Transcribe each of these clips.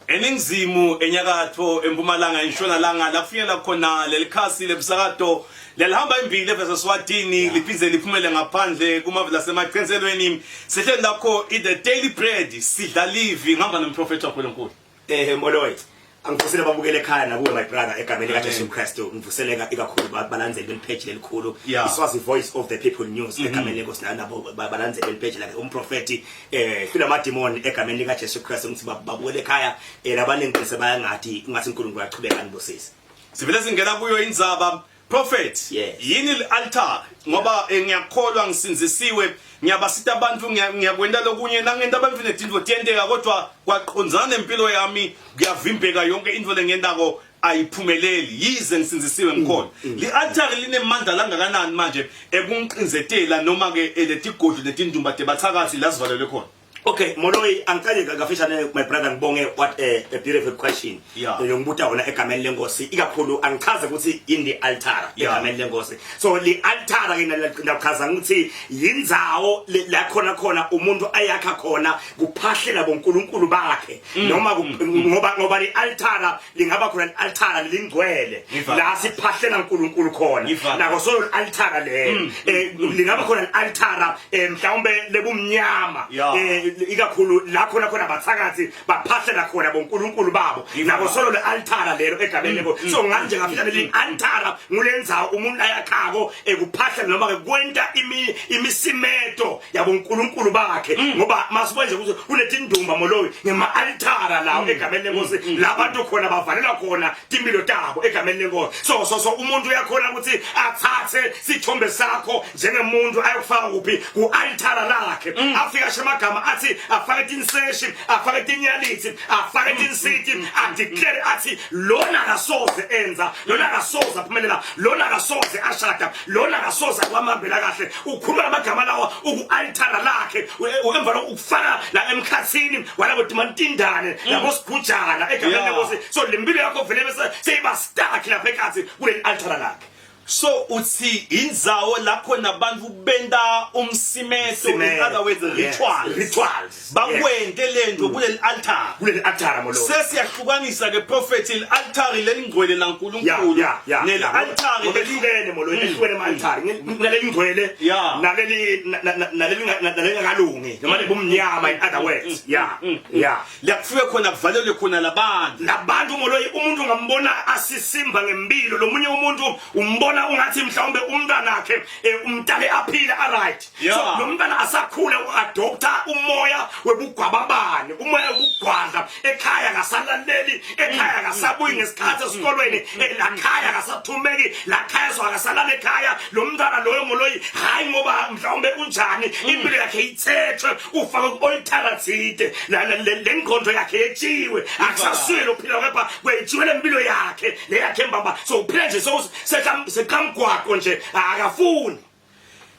Eningizimu, enyakatfo, empumalanga, enshonalanga lakufinyela khona lelikhasi lemsakato lelihamba embili eVeseswatini liphindze liphumele ngaphandle kumave lasemacentselweni. Sihleli lakho i-The Daily Bread sidla livi ngihamba nomprofethi waNkulunkulu. Eh Moloi angivusele babukele ekhaya nakuwe my brother egameni lika Jesu Kristu ngivuseleka ikakhulu balandzeli belipage lelikhulu iSwazi Voice of the People News egameni lenkosi nabo balandzeli belipage lakhe umprofeti eh hlula amadimoni egameni lika Jesu Kristu ngithi babukele ekhaya eh labaningi bese bayangathi ngathi uNkulunkulu uyachubeka anibusise. Sivele singena kuyo indzaba Prophet yini i-altar ngoba eh, ngiyakholwa ngisindzisiwe ngiyabasita abantu ngiyakwenta lokunye nangenta abantu netintfo tiyenteka kodwa kwaqondzana nempilo yami kuyavimbeka yonke intfo lengiyentako ayiphumeleli yize ngisindzisiwe ngikhona li-altare linemandla langakanani manje ekungiqinzetela noma ke letigodlo netindumba tebathakathi la sivalelwe khona? Okay, Moloi angiqale kafishane my brother ngibonge what a beautiful question. Yeah. Ngibuta wona egameni lenkosi ikakhulu angichaze ukuthi yini le altar egameni lenkosi. So le altar ke ndachaza ukuthi yindzawo la khona khona umuntu ayakha khona kuphahlela bonkulunkulu bakhe noma ngoba le altar lingaba khona i-altara lelingcwele la siphahlela uNkulunkulu khona nako solo i-altara lelo eh, lingaba khona i-altara eh, mhlawumbe lebumnyama eh, ikakhulu la khona khona abathakathi baphahlela khona bonkulunkulu babo nako solo le-altara lelo egameni lebo so nganje ngafika leli altara ngulendzawo umuntu ayakhako ekuphahlela noma ke kwenta imisimeto yabonkulunkulu bakhe ngoba masibona nje ukuthi kunetindumba moloyi ngema-altara lawo egameni lenkosi la bantu khona bavalelwa khona timpilo tabo egameni lenkosi. So umuntu uyakhona ukuthi athathe sithombe sakho njengemuntu ayokufaka kuphi ku-altara lakhe, afike asho amagama athi afake tinseshi, afake tinyalithi, afake tinsiti, adeclare athi lona akasoze enza, lona akasoze aphumelela, lona akasoze ashada, lona akasoze akwamhambela kahle. Ukhuluma amagama lawa uku-altara lakhe, emva lokho ukufaka la emkhathini walabo timantindane labo sigujana egameni lenkosi. So le mpilo yakho vele bese seyiba stuck lapha ekhathi kuleli altara lakhe. So uthi indzawo la khona abantu benta umsimeto, in other words rituals. Rituals. Bakwente lento kuleli altar. Kuleli altara molo. Sesiyahlukanisa ke prophet i-altar lelingcwele laNkulunkulu neli altar leli molo, ehlukene ama altar naleli ngcwele naleli naleli naleli noma lebumnyama, in other words. Yeah. La kufike khona kuvalelwe khona labantu. Labantu moloyi umuntu ungambona asisimba ngempilo, lomunye umuntu umbona ungathi mhlawumbe umntwana wakhe umntale aphile alright. So lo mntwana asakhula uadopta umoya webugwababane, umoya wobugwadla, ekhaya akasalaleli, ekhaya akasabuyi ngesikhathi esikolweni, lakhaya akasathumeki, lakhaya so akasalala ekhaya. Lo mntwana loyo moloyi hayi ngoba mhlawumbe unjani impilo yakhe ithethwe ufakwe ku-altara thide, le ngqondo yakhe yetshiwe, akusasuye lophila kepha kwetshiwe lempilo yakhe le yakhe mbamba. So uphila nje seqamgwaqo nje akafuni.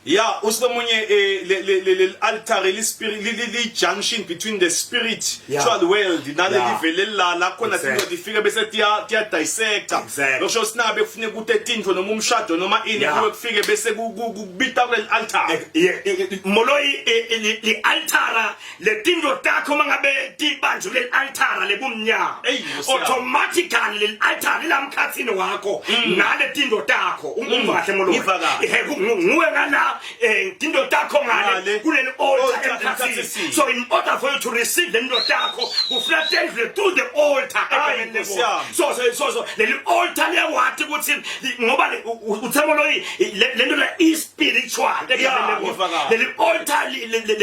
Ya, usilomunye le le le altar li spirit li junction between the spiritual world naleli vele la la khona tinto tifike bese tiya tiya dissecta. Lokusho sinabe kufuneka ukuthi tintfo noma umshado noma ini kuwe kufike bese kubita kuleli altar. Moloi li altara letinto takho mangabe tibanjwe kuleli altara lebumnyama, automatically leli altar lilamkhathini wakho nale tinto takho. Umva kahle moloi? Nguwe ngala, tinto takho ngale kuleli altar emkhathini. So in order for you to receive le nto takho kufuna tendlule through the altar egameni lenkosi. So leli altar liyakwati ukuthi ngoba uthe moloi le nto la i-spiritual egameni lenkosi. Leli altar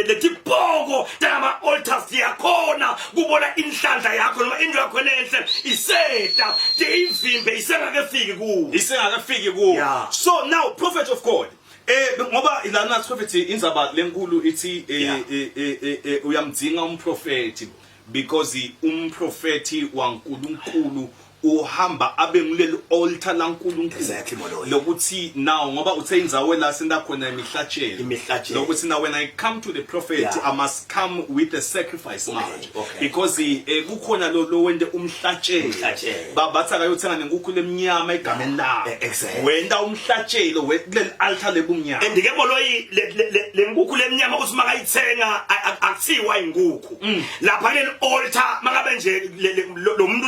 letipoko tama altars ziyakhona kubona inhlanhla yakho noma into yakho lenhle iseta teyivimbe isengakefiki kuwo. Isengakafiki kuwo. So now, prophet of God, ngoba lana prophet indzaba lenkulu ithi uyamdzinga umprofeti because umprofeti waNkulunkulu. uhamba abe nguleli altar laNkulunkulu Exactly, Moloi. lokuthi now ngoba uthe indzawo la senta khona imihlatshelo Imihlatshelo. lokuthi now when I come to the prophet Yeah. I must come with a sacrifice manje okay. because eh, kukhona lo lo wente umhlatshelo Umhlatshelo. Bathi akayothenga nenkukhu lemnyama egameni lakhe Exactly. wenta umhlatshelo kuleli altar lebumnyama and ke Moloi le nkukhu lemnyama ukuthi makayithenga akuthiwa inkukhu lapha kuleli altar makabe nje lo muntu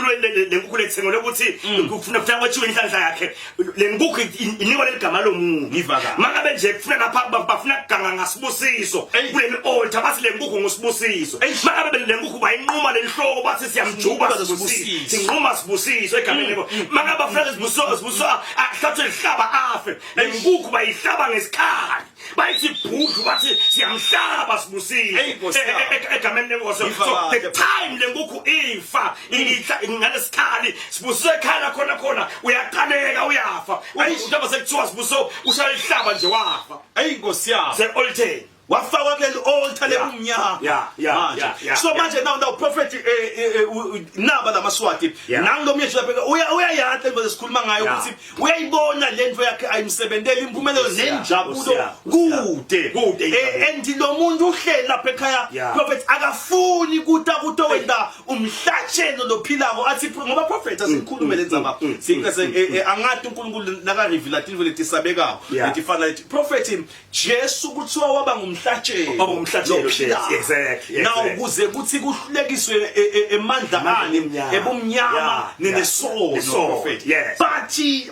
le nkukhu lethengelwe ukuthi kufuna kufuna kwethiwe inhlanhla yakhe le nkukhu inikwa leli gama lomuntu Ngiva kahle. mangabe nje kufuna lapha bafuna kuganga ngasibusiso Eyi. kuleli altar bathi le nkukhu ngusibusiso Eyi. mangabe le nkukhu bayinquma lenhloko bathi siyamjuba Sinquma sibusiso sibusiso. sinquma sibusiso egameni lebo mangabe bafuna sibusiso sibusiso ahlatshwe lihlaba afe le nkukhu bayihlaba ngesikhali bayithi bhudlu bathi siyamhlaba sibusiso Eyi, Nkosi yami. Egameni lenkosi Ifa so kahle. the time le nkukhu ifa ihla ngalesikhali sibusiso ekhala khona khona uyaqaleka uyafa njengoba sekuthiwa sibusiso ushaya ihlaba nje wafa Eyi Nkosi yami. se-altar Wafakwa kuleli altar Yeah. lebumnyama. Yeah, yeah, Manje. yeah, So yeah. manje now prophet naba lamaswati Yeah. nangu lo myeshu lapha uya uyayati lento lesikhuluma ngayo Yeah. ukuthi uyayibona lento yakhe ayimsebenteli impumelelo Nkosi yami, nenjabulo Nkosi yami, Nkosi yami. kude. Kude injabulo. And lo muntu uhleli lapha ekhaya Yeah. prophet akafuni kuta kutowenta umhlatshelo lophilako athi ngoba prophet asikhulume lendzaba singase angati uNkulunkulu naka reveal tintfo letisabekako Yeah. letifana leti prophet Jesu kuthiwa waba ngumhlatshelo Waba ngumhlatshelo, lophilako. Jesu. Exactly, Now exactly. kuze kuthi kuhlulekiswe emandla Amandla ani ebumnyama. ebumnyama Yeah, yeah. nesono Nesono, prophet yes. but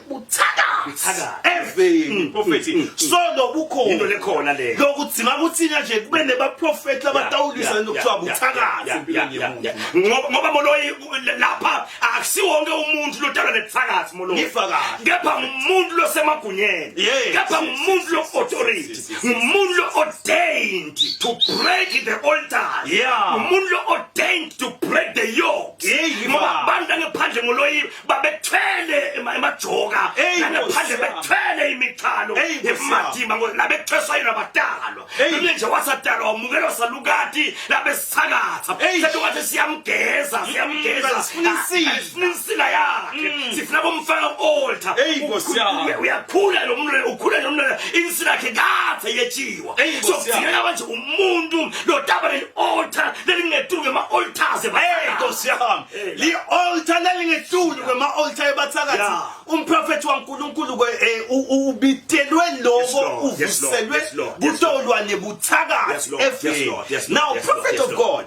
buthakathi Buthakathi. eveni prophet solo bukhona Into lekhona leyo. lokudzinga kuthina nje kube nebaprofeti labatawulisa lento kuthiwa buthakathi empilweni yemuntu Ngoba Moloi lapha akusiwonke umuntu lodalwa nebuthakathi Moloi Ngifa kahle. kepha ngumuntu losemagunyeni Yes, kepha yes, ngumuntu yes, lo-authority yes, yes, yes. ngumuntu lo-ordained to break the altars Yeah. ngumuntu lo-ordained to break the yokes Hey, ngifa ngoba kahle. abantu langephandle Moloi babethwele emajoka Hey, langephandle Nkosi yami. bethwele imithwalo Hey, Nkosi yami. ematima ngo labethweswa yona badalwa Hey. Lomunye nje wasadalwa wamukelwa salukati labesithakatha Hey. sethi wathi siyamgeza siyamgeza Mm, sifuna insila. Ah, sifuna insila yakhe sifuna kumfaka ku-altar Hey, Nkosi yami. Uyakhula lo muntu ukhula lo muntu insila yakhe kade yetshiwa Hey, so Nkosi yami. kudingeka manje umuntu lotaba leli altar lelingetulu ngema-altars Hey Nkosi yami Hey. li altar lelingetulu kwema altar ebathakathi Yeah. umprofeti waNkulunkulu ke ubitelwe Yes, lokho Lord. Yes, Lord. uvuselwe Yes, Lord. Yes, kutolwa Yes, nebuthakathi Lord. Yes, efeni Lord. Yes, Lord. now Yes, Lord. prophet Yes, of Lord. God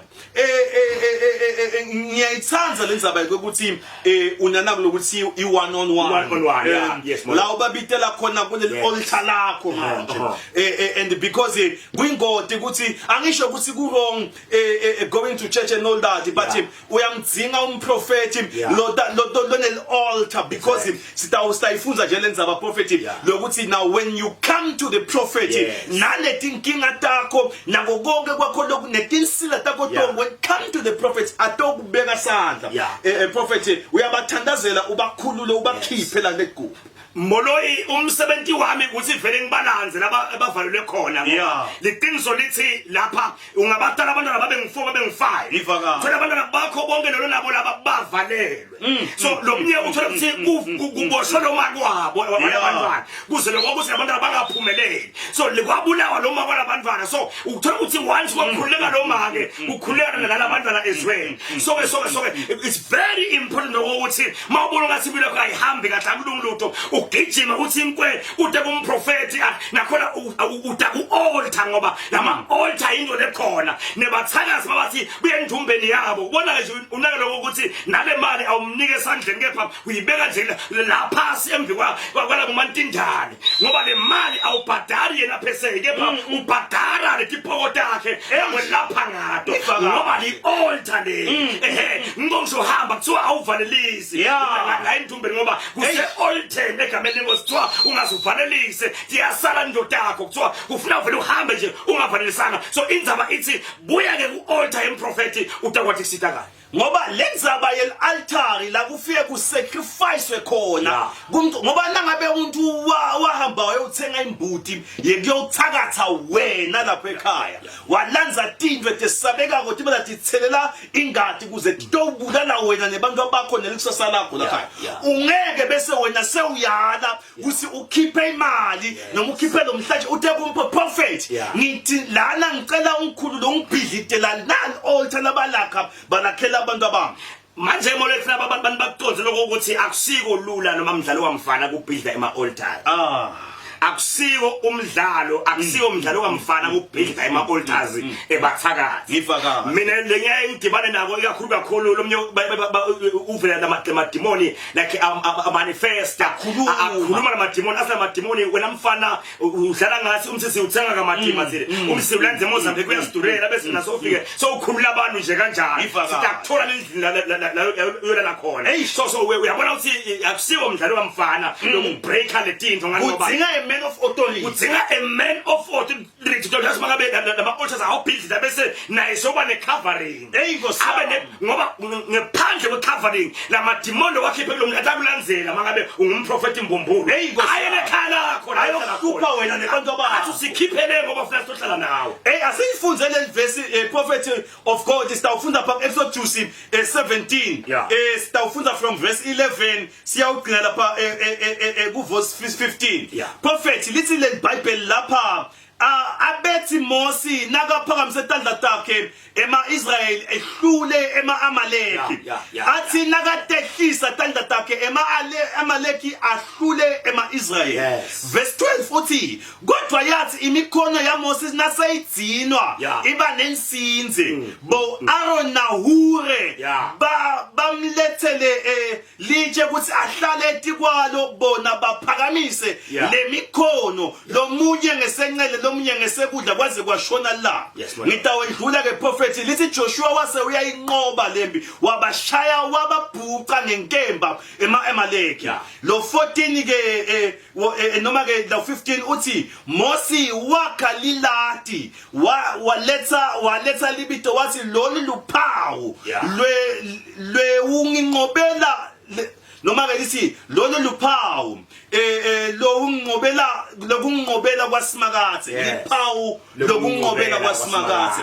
ngiyayithanda le ndzaba yokuthi unanako lokuthi i one on one One on one, yeah. Yes, Lord. la ubabitela khona kuleli Yes. altar lakho manje Uh-huh. And because kuyingoti ukuthi angisho ukuthi ku wrong going to church and all that but Yeah. uyamdzinga umprofeti Yeah. lo lo lonel altar because Exactly. sitawusayifunza nje lendzaba prophet Yeah. lokuthi now when you come to the prophet Yes. naletinkinga takho nako konke kwakho lokhu netinsila takho Yeah. tonke when come to the prophet atokubeka sandla Yeah. Prophet uyabathandazela ubakhulule ubakhiphe la legubhu Moloi umsebenzi wami ukuthi vele ngibalanze laba abavalelwe khona ngoba Yeah. liqiniso lithi lapha ungabatala abantwana babe ngu4 babe ngu5 Ngiva kahle. thola abantwana bakho bonke lolo nabo laba bavalelwe so lo mnye uthola ukuthi kuboshwe lo makwabo abantwana kuze lokho kuze abantwana bangaphumeleli so likwabulawa lo makwa labantwana so uthola ukuthi once kwakhululeka lo make kukhululeka nalabantwana ezweni so ke so ke so ke it's very important ukuthi mawubona ngathi impilo yakho ayihambi kahle akulungi lutho ugijima uthi inkwe ude kumprofeti nakhona uda ku-altar ngoba lama altar into lekhona nebathakazi babathi kuye endumbeni yabo ubona nje unake lokho ukuthi nale mali awumnike esandleni kepha uyibeka nje la phasi emvi kwala kumantindane ngoba le mali awubhadari yena pheseye kepha ubhadara letipoko takhe engwelapha ngato ngoba li-altar le ehe ngibongisho uhamba kuthiwa awuvalelisi Yeah. la endumbeni ngoba kuse-altar egameni lenkosi kuthiwa ungazuvalelise tiyasala indoda yakho kuthiwa kufuna uvele uhambe nje ungavalelisanga so indzaba ithi buya-ke ku-altar yemprofethi utakwathi kusitakala. Ngoba lenzaba yel-altari la kufike kusacrifice khona. Kumuntu ngoba nangabe umuntu wahamba wayothenga imbuti yekuyothakatha wena lapha ekhaya. Walanza tintfo tesabekako tibela tithelela ingati kuze titobulala wena nebantu bakho nelikusasa lakho lapha. Ungeke bese wena sewuyala kuthi ukhiphe imali noma ukhiphe lo mhlatshe uthe kumpho prophet ngithi lana ngicela umkhulu lo ngibhidlitela nani altar labalakha balakhela abantu abami. Manje molethu laba abantu bakuconze lokho ukuthi akusiko lula noma mdlalo wamfana kubhidla ema altars. Akusiko umdlalo, akusiko umdlalo kamfana kubhidla ema altars ebathakathi. Ngifaka. Mina lengiyaye ngidibane nako ikakhulu kakhulu lomnye uvela namadimoni like amanifesta Akhuluma. Akhuluma namadimoni asemadimoni wena mfana udlala ngathi umsisi uthenga kamadima thile umsisi ulanze eMozambique uyasidurela bese naso ufike sowukhulula abantu nje kanjani. Ngifaka. Sitakuthola lendlini uyolala khona. Eish. So uyabona ukuthi akusiwo umdlalo kamfana lokubreaka letinto ngoba Udzinga a man of authority. Udzinga a man of authority just mangabe lama altars awubhidlita bese naye soba ne covering. Hey, Nkosi Abe yami. ne ngoba ngephandle kwe covering lamadimoni wakhiphe kulo muntu atakulandzela mangabe ungumprofeti mbumbulu. Hey, Nkosi Aye yami. nekhaya lakho la Ayokuhlupha uhlala khona. wena nebantu bakho. Athi usikhiphele ngoba ufuna sizohlala nawe. Hey, asiyifunze leli verse prophet of God sitawufunda pha Exodus 17. Sitawufunda from verse 11 siyawugcina lapha ku verse 15. Prophet lithi leli Bible lapha abethi Mosi nakaphakamise tandla takhe ema-Israyeli ehlule ema-Amaleki. Athi nakatehlisa tandla takhe ema-Amaleki ahlule ema-Israyeli. Verse 12 uthi kodwa yathi imikhono yaMoses naseyidzinwa iba nensinzi bo Aaron naHure ba bamlethele litshe ukuthi ahlale etikwalo bona baphakamise lemikhono lomunye ngesencele lomunye ngesekudla kwaze kwashona la. Yes, my Lord. Ngitawendlula ke prophet lithi Joshua wase uyayinqoba lempi wabashaya wababhuca ngenkemba ema-Amaleki. Lo 14 ke noma ke lo 15 uthi Mosi wakha lilati waletha waletha libito wathi lolu luphawu lwe lwewunginqobela noma ke lithi lolu luphawu lokunqobela lokunqobela kwaSimakadze liphawu lokunqobela kwaSimakadze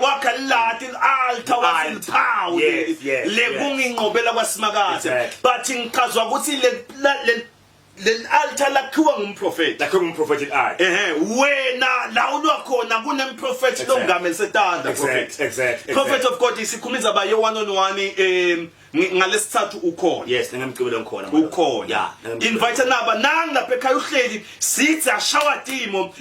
wakha lilati altar wathi liphawu lekunginqobela kwaSimakadze but ngichazwa ukuthi le leli altar lakhiwa ngumprofeti. Lakhiwa ngumprofeti i. Ehe, wena la ulwa khona kunemprofeti longamele setanda prophet. Prophet of God isikhuluma indaba ye one on one ngalesithathu ukhona. Yes, ngingamgqibelo ngikhona. Ukhona. Invite naba nangi lapha ekhaya uhleli sithi ashawa timo.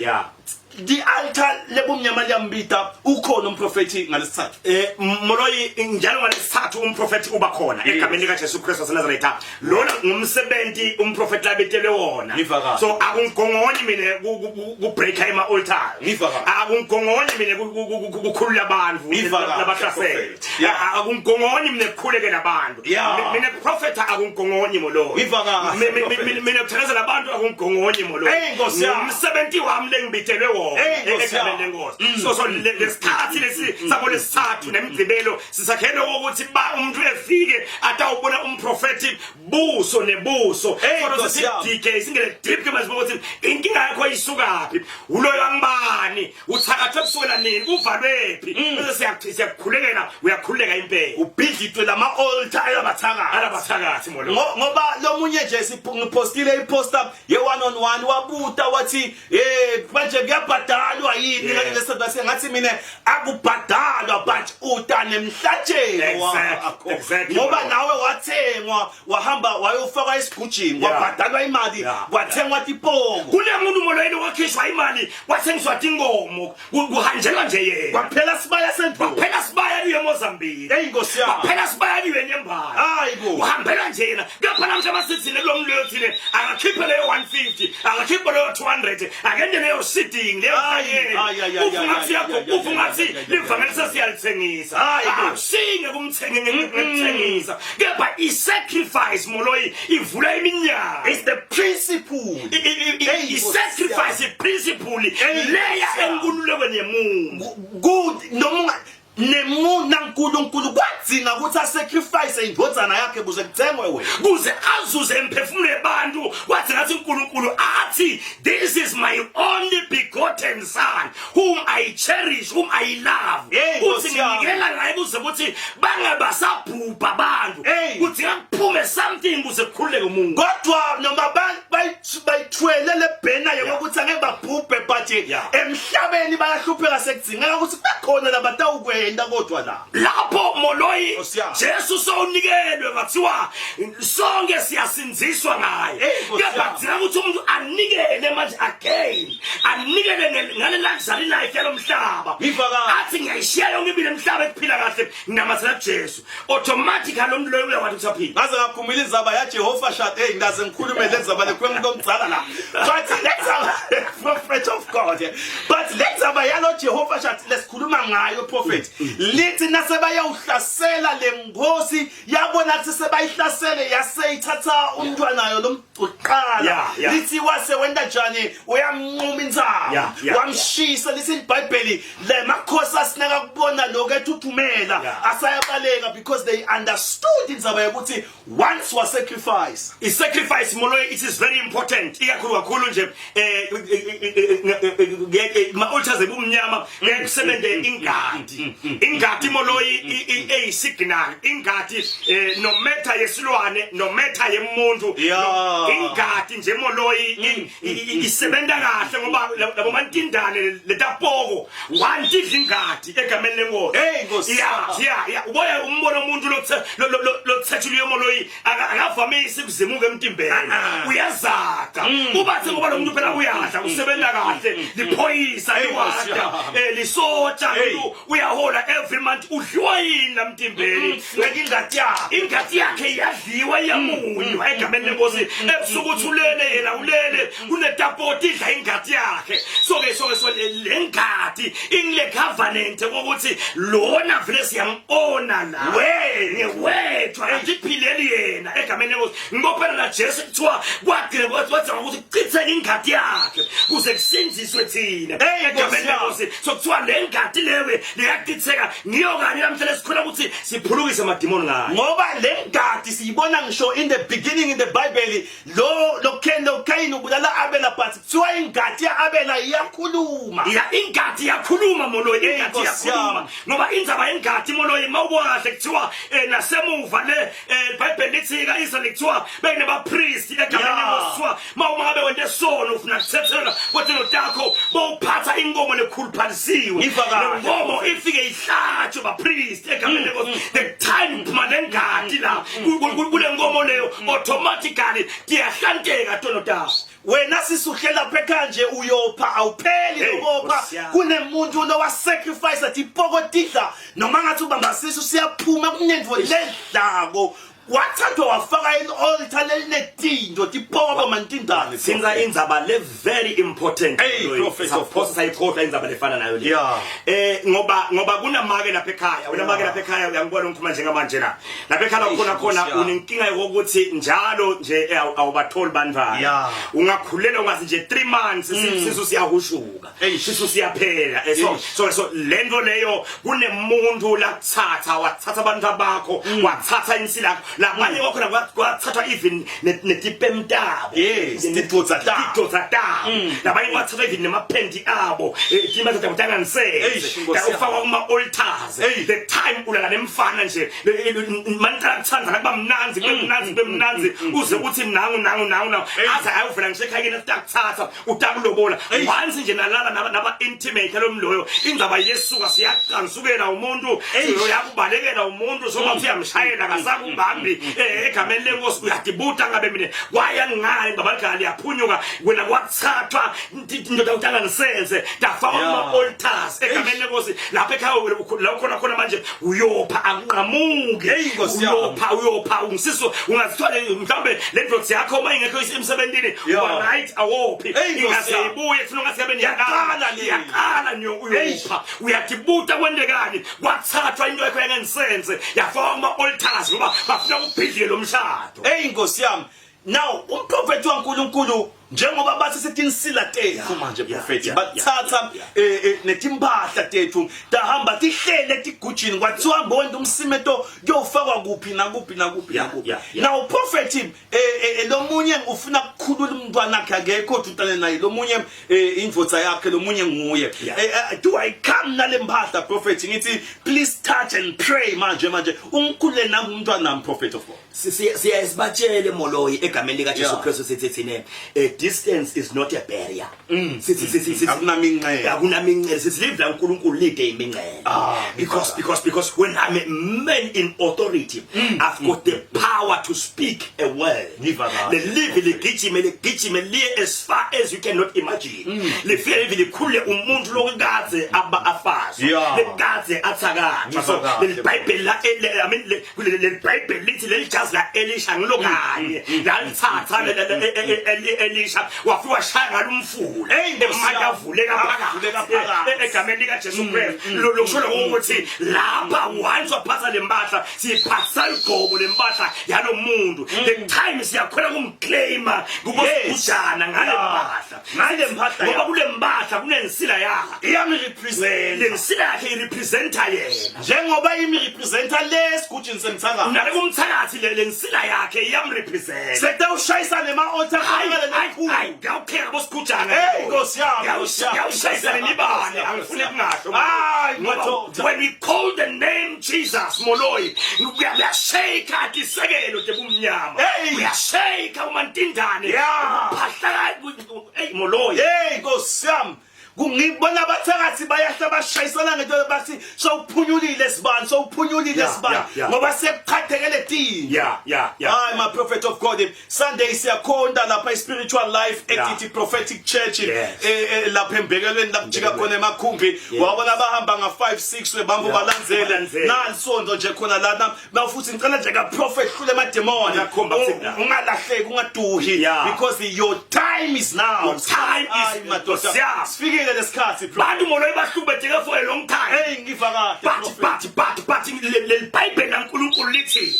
The altar lebumnyama liyambita ukhona umprofeti ngalesithathu. Moloi njalo ngalesithathu umprofeti uba khona egameni lika Jesu Kristu waseNazaretha. Lona ngumsebenzi umprofeti labetelwe wona. Ngiva kahle. So akungigongoni mina ku breaker ema altar. Ngiva kahle. Akungigongoni mina kukhulula abantu Ngiva kahle, labahlasele. prophet. Akungigongoni mina kukhulekela abantu. Mina prophet akungigongoni Moloi. Ngiva kahle, prophet. Mina kuthandazela abantu akungigongoni Moloi. Hey, Nkosi yami. Ngumsebenzi wami lengibitelwe wona. Hey, Nkosi Egameni yami. lenkosi. So lesikhathi lesi sabo lesithathu nemgcibelo sisakhele ukuthi ba umuntu efike atawubona umprofeti buso nebuso. Hey, Kodwa Nkosi sithi yami. DK singene deep ke manje ukuthi inkinga yakho isukaphi? Uloyo angibani? Uthakathwe kusukela nini? Kuvalwephi? Bese siyakukhulekela, uyakhululeka impela. Ubhidlitwe lama altar ayabathakathi. Alabathakathi molo. Ngoba lomunye nje ngipostile iposter ye one on one wabuta wathi manje kuyabhadalwa yini ngalesi bese ngathi mina akubhadalwa but uta nemhlatshelo wakho. Ngoba nawe wathengwa wahamba wayofakwa esigujini kwabhadalwa imali kwathengwa tipoko. Kunemuntu moloyini wakhishwa imali kwathengiswa tinkomo kuhanjelwa nje yena. Kwaphela sibaya sendlovu. Kwaphela sibaya liye eMozambique. Hey Nkosi yami. Kwaphela sibaya liye eNyembane. Hayibo. Kuhambela nje yena. Kepha namhla masithini kulo mlilo thine akakhiphe leyo 150, akakhiphe leyo 200, akende leyo sitting leyo Ayi, ayi, ayi, ayi, Ufunga ayi, ngathi ayi, yakho, ayi, ayi, ufunga ngathi ayi, ayi, livangeli ayi, sesiyalithengisa. Hayibo. Akusinge kumthenge ngekuthengisa. Kepha i-sacrifice Moloi ivula iminyango. It's the principle. Hey, I-sacrifice i-principle Hey, leya Nkosi yami. enkululekweni yemuntu. Good noma Nemu naNkulunkulu kwadzinga ukuthi asacrifice indvodzana yakhe kuze kuthengwe wena. Kuze azuze emphefumulo yebantu kwathi ngathi uNkulunkulu athi this is my only begotten son whom I cherish whom I love. Hey, Uthi Nkosi yami. nginikela ngaye kuze ukuthi bangabasabhubha abantu. Hey. Kuthi kuphume something kuze kukhululeke umuntu. Kodwa noma bayithwele le bhena yokuthi angeke babhubhe but emhlabeni bayahlupheka sekudzingeka ukuthi kubekhona labatawukwenda kodwa la. Lapho Moloi Nkosi yami. Jesu sowunikelwe kwathiwa sonke siyasindziswa ngaye. Hey, Nkosi Kepha yami. kudzinga ukuthi umuntu anikele manje again anikele ngale luxury life yalomhlaba. Ngiva kahle. Athi ngiyayishiya yonke impilo emhlaba ekuphila kahle nginamasela kuJesu. Automatically lo muntu loyo uyakwazi ukuthi aphile. Ngaze ngakhumula izaba ya Jehova shat hey ngaze ngikhulume le zaba le kwenmuntu omdzala la. But let's have prophet of God. But le zaba yalo Jehova shat lesikhuluma ngayo prophet. Lithi nasebayawuhlasela le nkosi yabona ukuthi sebayihlasele yaseyithatha umntwanayo lomqala. Lithi wase wenta njani uyamnquma intsamo. Wamshisa lithi iBhayibheli le makhosi asinaka kubona lokho ethuthumela Yeah. asayabaleka because they understood indzaba yokuthi once was sacrifice I-sacrifice Moloi it is very important ikakhulu kakhulu nje eh ma altars ebumnyama ngeke kusebenze ingadi ingadi Moloi eyi signal ingadi eh, no matter yesilwane no matter yemuntu Yeah. ingadi nje Moloi isebenza kahle ngoba labo mantindane letapoko wantidla ingadi egameni lenkosi Hey, Nkosi. ya ya ya uboya umbono umuntu lothethuliwe emoloyi akavamisi kuzimuka emtimbeni Ah, uyazaga ubathe ngoba lo muntu phela uyadla usebenza kahle liphoyisa Hey, Nkosi liwada yami. eh, lisotsha Hey. umuntu uyahola every month udliwa yini la mtimbeni ngeke ingadi yakhe ingadi yakhe iyadliwa iyamunywa egameni lenkosi ebusuku uthi ulele yena ulele kunetapoti idla ingadi yakhe so ke so ke so le ngadi ingile covenant kokuthi lona vele siyambona la We. ngewethu akaziphileli yena egameni lenkosi ngoba la Jesu kuthiwa kwagcina kwathi ukuthi kuchitheke ingadi yakhe kuze kusinziswe thina Hey, egameni Nkosi yami. lenkosi so kuthiwa le ngadi lewe leyachitheka ngiyo kanye namhla lesikhona ukuthi siphulukise amadimoni ngayo ngoba le ngadi siyibona ngisho in the beginning in the bible lo lo Cain lo Cain ubulala Abela but kuthiwa ingadi ya-Abela iyakhuluma ya ingadi yakhuluma moloyi Hey, ingadi Nkosi yakhuluma yami. ngoba indzaba yengadi moloyi mawubona kahle kuthiwa eh, nasemuva le eh, iBhayibheli lithi ka-Israyeli kuthiwa bekunebapristi egameni Yeah. lenkosi kuthiwa uma ngabe wente sono ufuna kuthethela kwetelo takho bowuphatha inkomo lekhuluphalisiwe Ngiva kahle. Le nkomo ifike ihlatshwe bapristi egameni lenkosi the time phuma lengadi la kule nkomo leyo automatically tiyahlanteka tono takho wena sisuhlela lapha ekhaya nje uyopha awupheli Hey, lokopha Nkosi yami. kunemuntu lo wasacrifice athi ipoko tidla noma ngathi ubamba sisu siyaphuma kunento ledlako wathathwa wafaka i-altar lelinetinto tipoko mantindane Sinza indzaba le very important Hey, prophet of Saphosa sayikhohlwa indzaba lefana nayo le. Yeah. Eh ngoba ngoba kunamake lapha ekhaya, unamake lapha ekhaya uyangibona ngikhuluma njengamanje la. Lapha ekhaya Eish, khona khona Nkosi yami. unenkinga yokuthi njalo nje eh, awubatholi bantwana. Yeah. Ungakhulela ungathi nje 3 months sisu siyahushuka. Eish. Sisu siyaphela. Eh, So Eish. so so lento leyo kunemuntu lakuthatha wathatha abantu abakho wathatha insila yakho labanye kwakhona kwathathwa even netipem tabo Yes, tidvodza tabo. tidvodza tabo labanye kwathathwa even nemaphenti abo eh, timathatha Eish, kutanganiseze Nkosi yami. ufakwa kuma altars Hey. the time ulala nemfana nje manicala kuthanda kuba mnanzi kube mnanzi kube mnanzi uze uthi nangu nangu nangu nangu Hey. aze ayovela ngisho ekhayeni sitakuthatha utakulobola Hey. once nje nalala naba naba intimate lomloyo indzaba yesuka siyaqansukela umuntu Hey. uyakubalekela umuntu soba uyamshayela kasakubambi eh, egameni lenkosi uyadibuta ngabe mina kwaya ngale ngoba ligala liyaphunyuka wena kwathathwa indoda utanganisenze tafakwa Yeah. kuma altars egameni lenkosi lapha ekhaya la khona khona manje uyopha anqamuke Hey, Nkosi yami. uyopha uyopha ungisiso ungazithwale mhlawumbe le ndoda yakho uma ingekho emsebentini Yeah. uba right awophi Hey, Nkosi ingaze yami. ibuye funa ungathi yabe Yaqala le. yaqala niyo uyopha uyadibuta kwentekani kwathathwa into yakho yangensense yafakwa kuma altars ngoba bafuna kubhidlike lo mshado Hey Nkosi yami. Now umprofeti waNkulunkulu Njengoba bathi setinsila tethu manje prophet bathatha eh, eh, netimpahla tethu tahamba tihlele etigujini kwathiwa hamba wenda umsimeto kuyofakwa kuphi nakuphi nakuphi nakuphi. Now prophet eh, lomunye ufuna kukhulula umntwana wakhe akekho dudane naye lomunye indvodza yakhe lomunye nguye. Do I come nale mpahla prophet ngithi please touch and pray manje manje ungikhulule nami umntwana nami prophet of God. Siyaye sibatshele Moloi egameni lika Jesu Kristu sithi thina a distance is not a barrier. Sithi sithi sithi Akunaminxele. Akunaminxele sithi live la uNkulunkulu lide iminxele. Ah, Because when I'm a man in authority I've got the power to speak a word. Ngiva kahle. Le live ligijime ligijime liye as far as you cannot imagine. Lifike live likhule umuntu lokade aba afazwa. Lekade athakathwa. So Ngiva kahle. leli Bible la I mean leli Bible lithi leli jazi la Elisha ngilokanye lalithatha Elisha wafika washaya ngalumfula Hey, Nkosi emandla yami. avuleka Avuleka phakathi phakathi. egameni lika Jesu Kristu lokusho ukuthi lapha once waphatha lempahla siphatha igqobo lempahla yalomuntu the time siyakhona kumclaima kubosikujana ngale mpahla Ngale mpahla ngoba yakhe. kule mpahla kunensila yakhe Iyamirepresent. lensila yakhe irepresenta yena Njengoba imirepresenta le sigujini semthakathi. nale kumthakathi le lensila yakhe iyamrepresenta Sekutawushayisa nema-altar Hayi, kuqala hayi, lelikhulu. hayi, ngiyawupheka bosigujana Hey, Nkosi yami, Nkosi yami. ngiyawushayisa nemibane angifuni kungasho Hayi, Ngoba madoda. when we call the name Jesus Moloi kuyashake tisekelo tebumnyama Hey. kuyashake umantindane Yeah. phahla hey Moloi Hey Nkosi yami. Kungibona abathakathi bayahla bashayisana ngento bathi sowuphunyulile sibani sowuphunyulile sibani ngoba sekuqhathekele tini. Yeah. Hayi my prophet of God Sunday siyakhonta lapha i spiritual life eTT Prophetic Church Yes. lapha embekelweni la kujika khona emakhumbi wabona bahamba nga 5 6 webambo balandzele Balandzele. nansonto nje khona lana na futhi ngicela nje ka prophet hlule emademoni Uyakhomba kuthi- ungalahleki ungaduhi because your time is now Your time is- Hayi, madoda Yeah. sifikile lesikhathi bro Bantu Moloi bahlubedeke for a long time. Hey ngiva kahle But prophet. but but but leli Bible laNkulunkulu lithi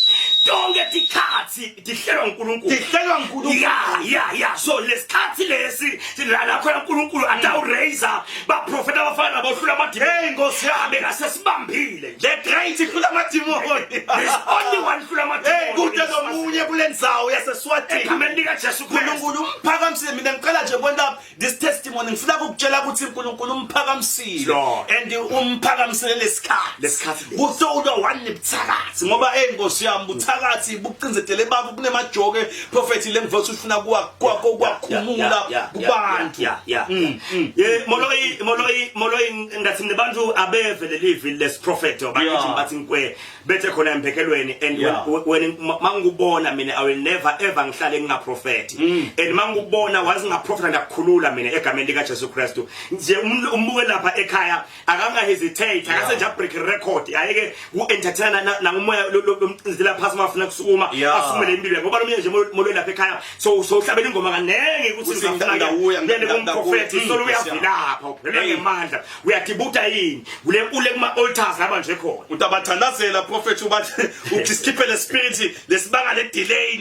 tonke tikhathi tihlelwa uNkulunkulu. Tihlelwa uNkulunkulu. Yeah. So lesikhathi lesi la la khona uNkulunkulu atawuraise baprofeta abafana nabo hlula amadimoni. Hey Nkosi yami Bekasesibambile. The great hlula amadimoni. There's only one hlula amadimoni. Hey kude nomunye kulendzawo yaseSwatini. Egameni likaJesu Kristu. uNkulunkulu umphakamisile mina ngicela nje kwenta this testimony ngifuna ukukutshela ukuthi uNkulunkulu umphakamisile Lord. and umphakamisile lesikhathi Lesikhathi lesi. kutowulwa one nebuthakathi ngoba hey Nkosi yami buthakathi bucinzetele abantu kunemajoke prophet lengiva ukuthi ufuna kuwa kwa kwakhumula kubantu Yeah. Yeah, Moloi Moloi Moloi ngathi nebantu abeve lelivi lesiprofeto bakithi bathi nkwe bethe khona emphekelweni and when mangikubona mina I will never ever ngihlale ngingaprofeti and mangikubona wazi ngaprofeta ngiyakukhulula mina egameni lika Jesu Kristu nje umbuke lapha ekhaya akanga hesitate akase nje break record ayeke ku entertainer nangumoya lomcinzela phasi mafuna kusukuma asumele impilo yakhe ngoba lomunye nje molo lapha ekhaya so so uhlabela ingoma kanengi ukuthi Ukuthi ngizafuna ngawuya, ngene ngawuya. kumprofeti solo uyavilapha uphelele Hey. ngemandla uyadibuta yini kule ule kuma altars laba nje khona utabathandazela prophet ubathi uthi sikhiphe le spirit lesibanga le delay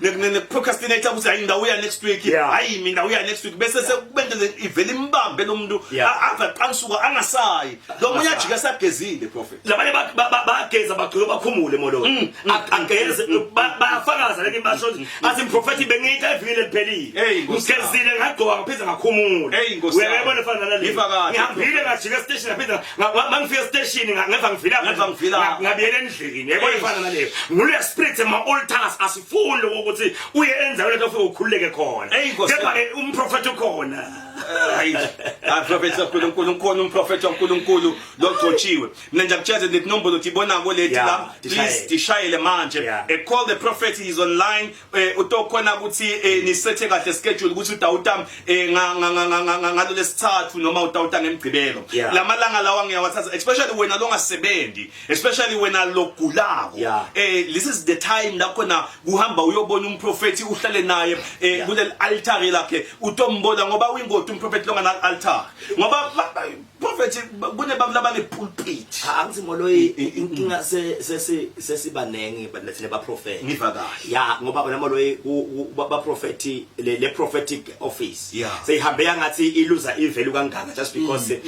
ne ne ne procrastinate ukuthi hayi ngawuya next week Yeah. hayi mina ngawuya next week bese sekubendele ivele imbambe lo muntu Yeah. ave aqansuka angasayi lo munye ajika sagezile prophet labanye bageza bagcoke bakhumule molo ageze bayafakaza leke basho ukuthi athi mprofethi bengiyita evikini eliphelile Hey, Nkosi yami. ngigezile ngagcoka ngaphinda ngakhumula Hey, Nkosi yami. uyayibona efana nale Ngiva kahle, ngihambile ngajika estation ngaphinda mangifika estation ngeva ngivila Ngeva ngivila. ngabuyela endlini uyayibona Hey. efana naleyo ngule spirit ema altars asifuni lokho ukuthi uye endaweni lapho ufike ukhululeke khona Hey, Nkosi kepha ke umprofethi ukhona Hayi, hayi prophet kaNkulunkulu ukhona umprofeti kaNkulunkulu logcotshiwe. Mina nje akutshela leti nombolo tibonako leti Yeah, la please tishayele. tishayele manje. Yeah. Call the prophet he is online utokhona ukuthi nisethe kahle schedule ukuthi utawuta nga nga nga nga- nga ngalo lesithathu noma utawuta ngemgcibelo. Yeah. Lamalanga lawa ngiyawathatha especially wena longasebenzi, especially wena logulako. Yeah. This is the time la khona kuhamba uyobona umprofeti uhlale naye kuleli altar lakhe utombona ngoba uyingoti umprofeti longana altar ngoba Prophet, kunebantu labane pulpit. Angithi moloyi, inkinga sesi sesibanengi thina baprofeti. Ngiva kahle. Ya, ngoba wena moloyi, baprofeti le prophetic office seyihambe yangathi iluza ivalue kangaka just because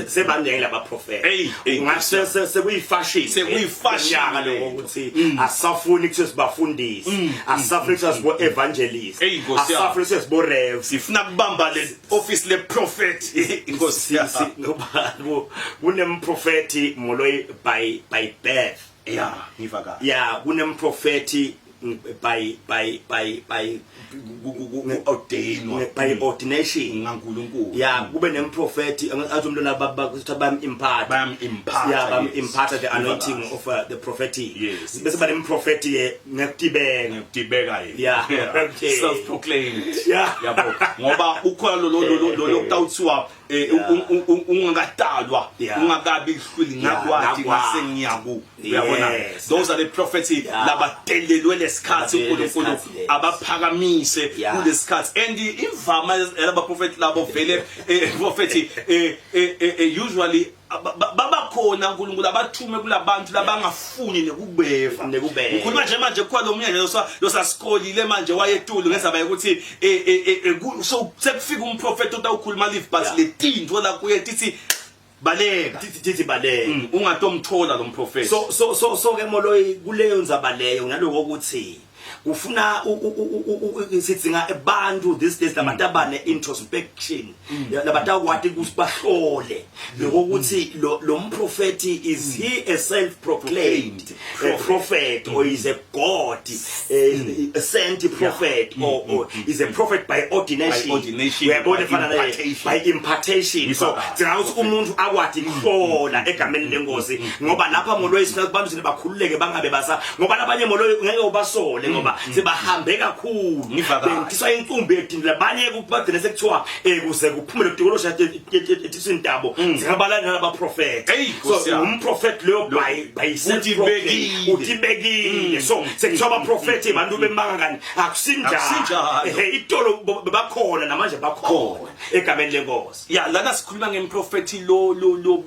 sebanengi laba prophet. Ngase sekuyi fashion. Sekuyi fashion. Lokho ukuthi asafuni kuthiwe sibafundisi, asafuni kuthiwe sibo evangelist, asafuni kuthiwe sibo rev. Sifuna kubamba le office le prophet, inkosi. Ngoba kunemprofeti moloyi by birth. Ya, ngiva kahle. Ya, kunemprofeti by ordainwa. By ordination. NgaNkulunkulu. Ya, kube nemprofeti athi umntwana bakuthi bam impart. Bayam impart. Ya, bam impart the anointing of the prophetic. Bese ba nemprofeti ke ngekutibeka. Ngekutibeka yena. Self proclaimed. Yabo, ngoba ukhona lo kutawuthiwa ungakadalwa, ungakabi lihlwili, ngakwati ngase ngiyaku, uyabona? Those are the prophets labatelelwe lesikhathi uNkulunkulu abaphakamise kulesikhathi, and imvama yalaba prophet labo vele, prophet, usually babakhona uNkulunkulu abathume kulabantu labangafuni nekubeva. Nekubeva. Ngikhuluma nje manje, kukhona lo munye losasikolile manje wayetulu ngezaba yokuthi so sekufika umprofeti otawukhuluma live, but letintfo la kuye tithi baleka. Tithi baleka. Ungatomthola lo mprofeti. So ke moloyi, kuleyo ndzaba leyo naloko ukuthi kufuna sidzinga abantu these days labantu abane introspection, labantu ukuthi bahlole lokuthi lo mprofeti, is he a self proclaimed prophet or is a God a sent prophet or is a prophet by ordination? By ordination, uyabona, by efana naye, impartation. By impartation. So sidinga ukuthi umuntu akwati kuhlola egameni lenkosi, ngoba lapha moloyi sifuna abantu sine bakhululeke, bangabe basa, ngoba labanye moloyi ngeke ubasole ngoba sebahambe kakhulu. Ngiva kahle. Bentiswa inkumbi edini, labanye bagcine sekuthiwa kuze kuphume lokudikolosha ethisintabo singabala nalaba prophet. Hey, Nkosi So yami. umprofet leyo by self Utibekile. Utibekile. So sekuthiwa abaprofeti abantu bemanga, kani akusinjalo. Akusinjalo. Ehe, itolo bakhona namanje, bakhona egameni lenkosi. Ya, lana sikhuluma ngemprofeti lo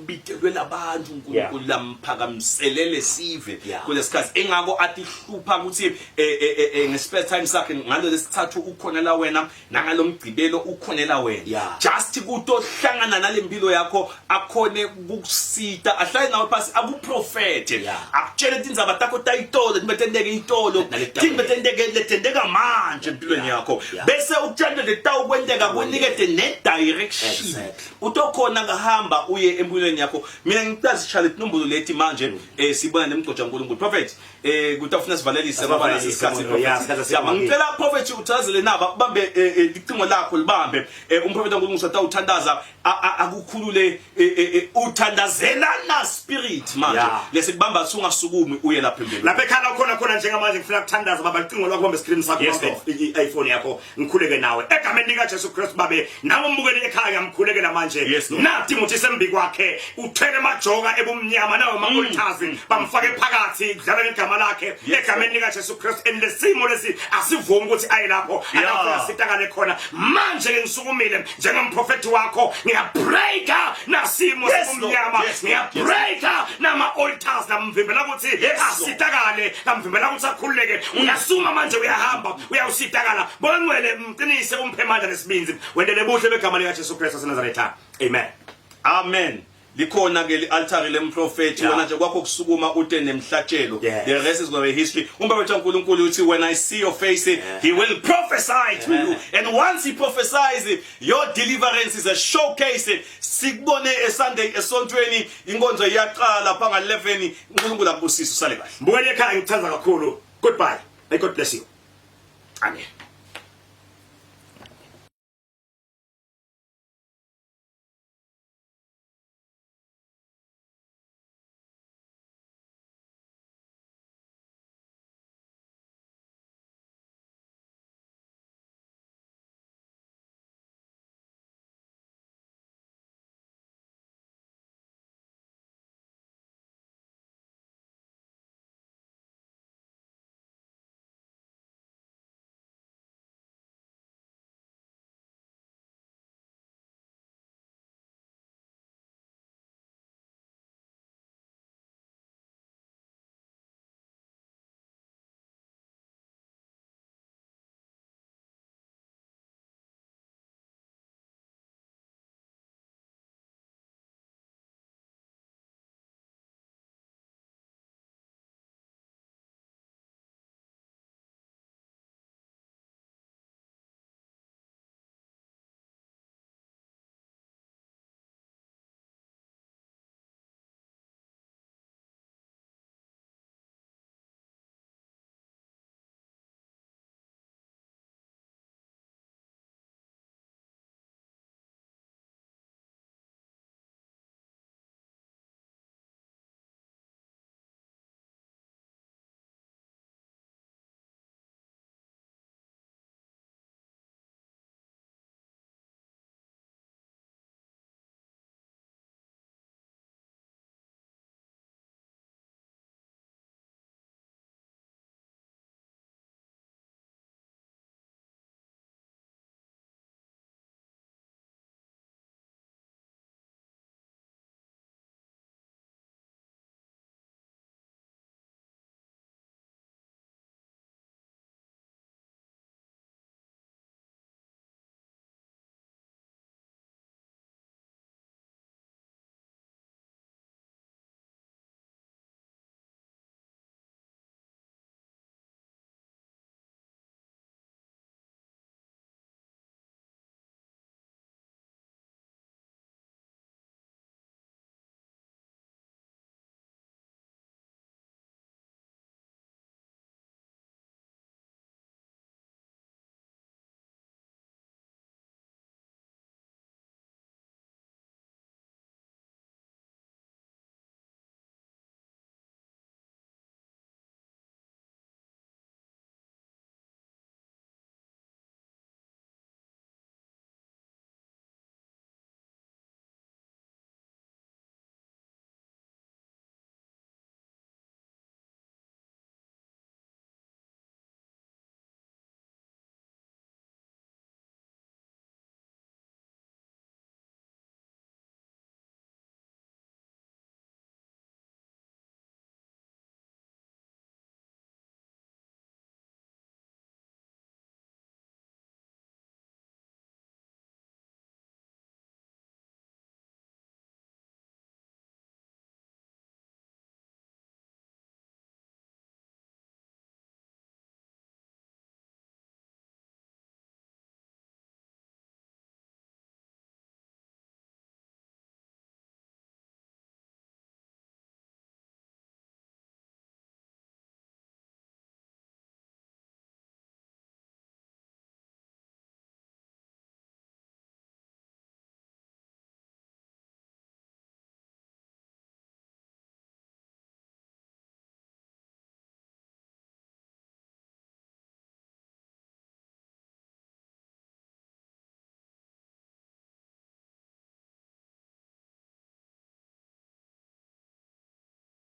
bitelwe labantu uNkulunkulu lamphakamiselele sive kulesikhathi, engako atihlupha ukuthi nge-spare time sakhe ngalo lesithathu ukhona la wena, nangalomgcibelo ukhonela wena, just kutohlangana nalempilo yakho, akhone kukusita, ahlale nawe phasi, akuprofete, akutshele tindzaba takho tayitolo, tibetenteke itolo, tibetenteke letenteka manje empilweni yakho, bese ukutshela letawukwenteka, kunikete ne-direction. Utokhona kuhamba uye empilweni yakho. Mina ngicela sishale tinombolo leti manje, sibona nemgcoja uNkulunkulu. Prophet, kutafuna sivalelise ngoba Asivalelise, isikhathi. Mono, yeah, isikhathi siyahambile. Ngicela, prophet, uthazele naba ubambe licingo lakho, libambe. Umprofeti kaNkulunkulu utawuthandaza akukhulule, uthandazela na spirit manje lesikubamba sungasukumi uye lapha empilweni. Lapha ekhaya khona khona njengamanje ngifuna ukuthandaza. Baba, licingo lwakho, bambe screen sakho, bambe i-iPhone yakho, ngikhuleke nawe egameni lika Jesu Kristu. Babe, nawe umbukeli ekhaya, ngiyamkhulekela manje. Yes, Lord. Na Timothy sembi kwakhe uthwele majoka ebumnyama nawe ma-altars bamfake phakathi kudlala ngegama lakhe. Egameni lika Jesu Kristu, and lesimo lesi asivumi ukuthi aye lapho alapho sitakale khona. Manje ke ngisukumile njengomprofeti wakho, ngiyabreaka nasimo Yes, Lord. sobumnyama. Yes, Lord. Ngiyabreaka nama altars lamvimbela ukuthi asitakale, lamvimbela ukuthi akhululeke. Uyasuma manje, uyahamba, uyawusitakala. Bongcwele, mqinise, umphe amandla nesibinzi, wendele buhle begama lika Jesu Kristu waseNazaretha, amen. Amen. Likhona ke li-altare lemprofethi. Wena nje kwakho kusukuma ute nemhlatshelo. The rest is going to be history. Umprofethi kaNkulunkulu uthi, "When I see your face," he will prophesy to you, and once he prophesies, your deliverance is a showcase. Sikubone eSunday esontweni, inkonzo iyaqala pha nga-11. uNkulunkulu akubusise, usale kahle. Mbukeli ekhaya, ngikuthanda kakhulu. Goodbye, may God bless you. Amen.